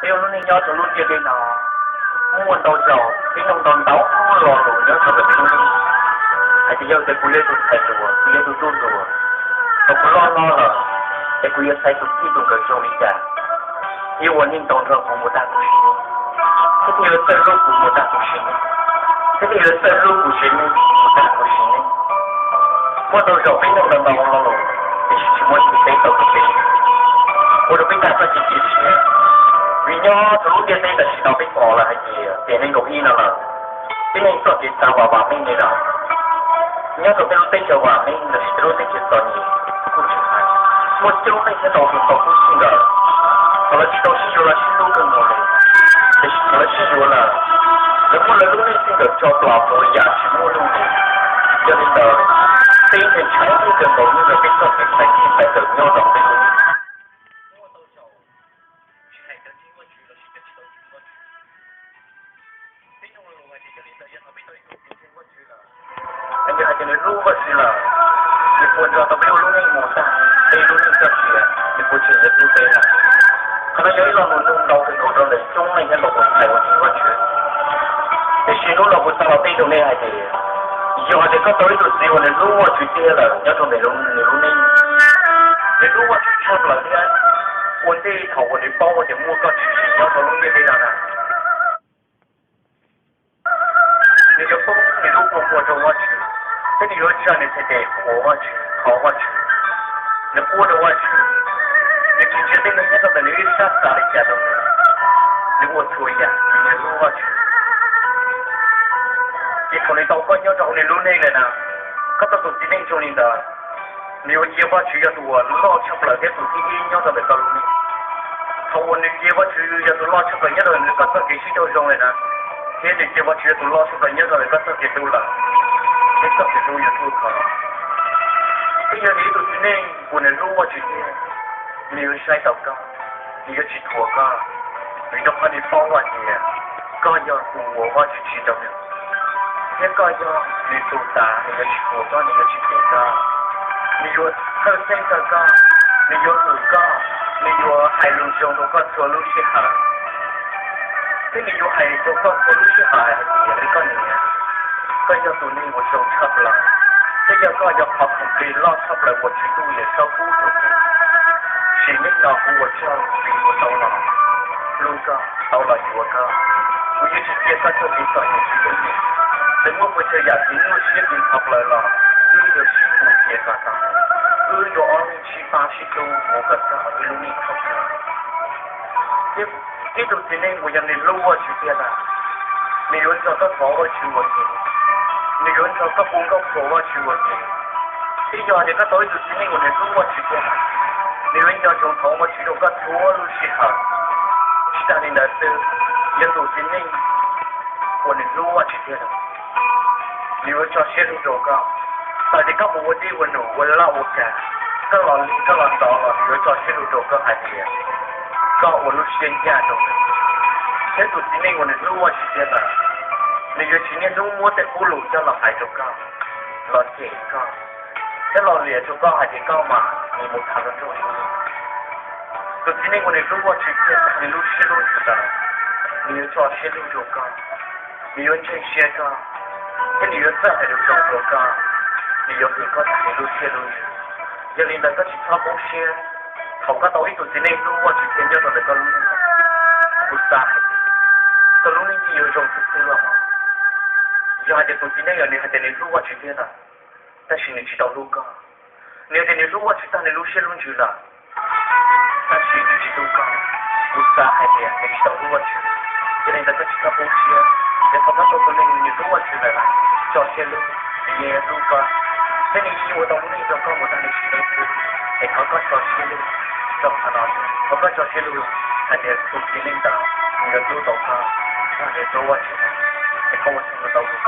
Peb ua lub neej nyob rau lub ntiaj teb no muaj ntau zaus peb nug ntau ntau lo lus nyob rau ntawm peb lub neej, hais tias yog tias kuv yog tus ntxhais hluas, kuv yog tus tub hluas, thaum kuv loj hlob lawm es kuv yuav xaiv tus txij tus nkawm zoo li cas thiaj ua neej tau nrog kuv mus tag kuv sim neej, thiab thiaj yuav txawj hlub kuv mus tag kuv sim neej, thiab thiaj yuav txawj hlub kuv sim neej mus tag kuv sim neej. Muaj ntau zaus peb nug ntau ntau lo lus, tiam sis tsis muaj ib tug teb tau kuv peb, ua rau peb tag txoj kev cia siab. Vim nyob rau lub ntiaj teb tam sim no peb pom lawm hais tias tiam nees nkaum ib no lawm, tib neeg txoj kev xav vam vam meej li lawm. Nyob rau peb lub teb chaws vam meej lossis peb lub teb chaws txom nyem kuj tsis hais, muaj coob leej thiab ntau tus tau tub txij nkawm, thaum lawv tsis tau sib yuav los sib hlub kawg nkaus li, tiam sis thaum lawv sib yuav lawm, lawv muab lawv lub neej txij nkawm tso plam mus yam tsis muaj lub ntiaj. Yog li ntawd, peb ntshai ntshai kawg nkaus nyob rau peb txoj kev xaiv txij xaiv nkawm nyob rau peb lub neej. Tsis hais cov tseem Vajtswv lossis cov tsis tau tseem Vajtswv, peb nug lo lus hais tias yog li ntawd yog thaum peb tau ib tug txiv ntseeg Vajtswv lawm, yog hais tias nws hlub Vajtswv lawm, nws puas nrog tau peb ua lub neej mus tag peb lub neej txoj sia, nws puas tseem yuav hlub peb lawm? Qhov no yog ib lo lus nug ntau kawg nkaus rau ntawm coob leej thiab ntau tus ntxhais uas tseem Vajtswv. Tiam sis hnub no kuv xav los teb rau nej hais tias, yog hais tias koj tau ib tug txiv uas nws hlub Vajtswv tiag lawm nyob rau ntawm nws lub neej, nws hlub Vajtswv tshaj plaws thiab, ua ntej thaum uas nws paub tias muaj koj tshwm sim nyob rau lub ntiaj teb no na, nws yuav poob nws lub kua muag rau Vajtswv, thiab nws yuav tsa nws txhais tes qhuas Vajtswv, thov Vajtswv. Nws quaj rau Vajtswv, nws tsis ntsia tej neeg nyob rau ntawm nws ib sab xav li cas rau nws, nws ua txhua yam vim nws hlub Vajtswv. Ces thaum nws tau koj nyob rau hauv nws lub neej lawm na, koj tau tus txiv neej zoo li ntawd, nws yuav cia Vajtswv yog tus uas loj tshaj plaws thiab tus thib ib nyob rau ntawm koj lub neej. Thaum uas nws cia Vajtswv yog tus loj tshaj plaws nyob rau ntawm koj txoj kev sib raug zoo lawm na, thiab nws cia Vajtswv yog tus loj tshaj plaws nyob rau ntawm koj txoj kev hlub lawm, thiab koj txoj kev hlub yuav tuaj khov. Twb yog nws ib tug txiv neej uas nws hlub Vajtswv tiag, nws yuav saib taus koj, nws yuav tsis thuam koj, vim rau qhov nws paub hais tias koj yog tus uas Vajtswv tsim rau nws, thiab koj yog nws tus tav, nws yuav tsis thuam koj, nws yuav tsis them koj, nws yuav txhawj xeeb txog koj, nws yuav hwm koj, nws yuav hais lus zoo rau koj txhua lub sij hawm. Thiab nws yuav hais rau koj txhua lub sij hawm hais tias, koj niam, koj yog tus neeg uas zoo tshaj plaws, thiab yog koj yog qhov khoom plig loj tshaj plaws uas Tswv Ntuj Yexus pub rau kuv. Sim neej no kuv ua tsaug vim kuv tau los hlub koj, tau los yuav koj. Kuv yuav tsis cia koj txoj kev txom nyem tsis yooj yim. Txawm muaj puas tsaw yam txim nyuaj siab txim tshaj plaws los wb yuav sib hlub cia kom tau. Wb yuav ob leeg sib pab sib hlub mus kom txog wb lub neej thaum kawg. Thiab ib tug txiv neej uas yog nws hlub Vajtswv tiag lawm, nws yuav nrog koj thov Vajtswv ua ke, nws yuav nrog koj hu nkauj qhuas Vajtswv ua ke. Thiab yog tias koj tau ib tug txiv neej uas nws hlub Vajtswv tiag lawm, nws yuav nco ntsoov thov Vajtswv rau koj txhua lub sij hawm. Tsis tas li ntawd xwb, yog tus txiv neej uas nws hlub Vajtswv tiag lawm, nws yuav tso siab lug rau koj. Txawm tias koj mus ua dej ua num, ua laj ua kam, koj los lig koj los ntxov los nws yuav tso siab lug rau koj hais tias koj ua lub siab ncaj rau nws. Thiab tus txiv neej uas nws hlub Vajtswv tiag lawm, nws yuav tsis niaj hnub muab tej qub lus coj los hais rau koj, los cem koj, thiab los liam rau koj hais tias koj mas mus tham luag nroog. Tus txiv neej uas nws hlub Vajtswv tiag, nws lub siab hlub nws lawm, nws yuav tso siab lug rau koj, nws yuav ntseeg siab koj, thiab nws yuav txawj hais lus zoo rau koj, nws yuav hwm koj tag nws lub siab lub ntsws. Yog li ntawd koj tsis txhob poob siab thaum koj tau ib tug txiv neej hlub Vajtswv tiag nyob rau ntawm koj lub neej. Kuv xav hais tias koj lub neej yeej yuav zoo xwb xwb los. Yog hais tias tus txiv neej uas nws hais tias nws hlub Vajtswv tiag lawm, tab sis nws tsis tau hlub koj. Nws hais tias nws hlub Vajtswv tag nws lub siab lub ntsws lawm, tab sis nws tsis hlub koj. Kuv xav hais tias nws tsis tau hlub Vajtswv. Yog li ntawd koj tsis txhob poob siab, ces thaum koj tau tus neeg nws hlub Vajtswv lawm, tso siab lug, nws yeej hlub koj, thiab nws yeej ua tau lub neej rau koj mus tag nws sim neej xwb. Es thov koj tso siab lug rau qhov no, thov koj tso siab lug hais tias tus txiv neej ntawd nws yuav hlub tau koj, nws hlub Vajtswv, es koj ua txhua tau tus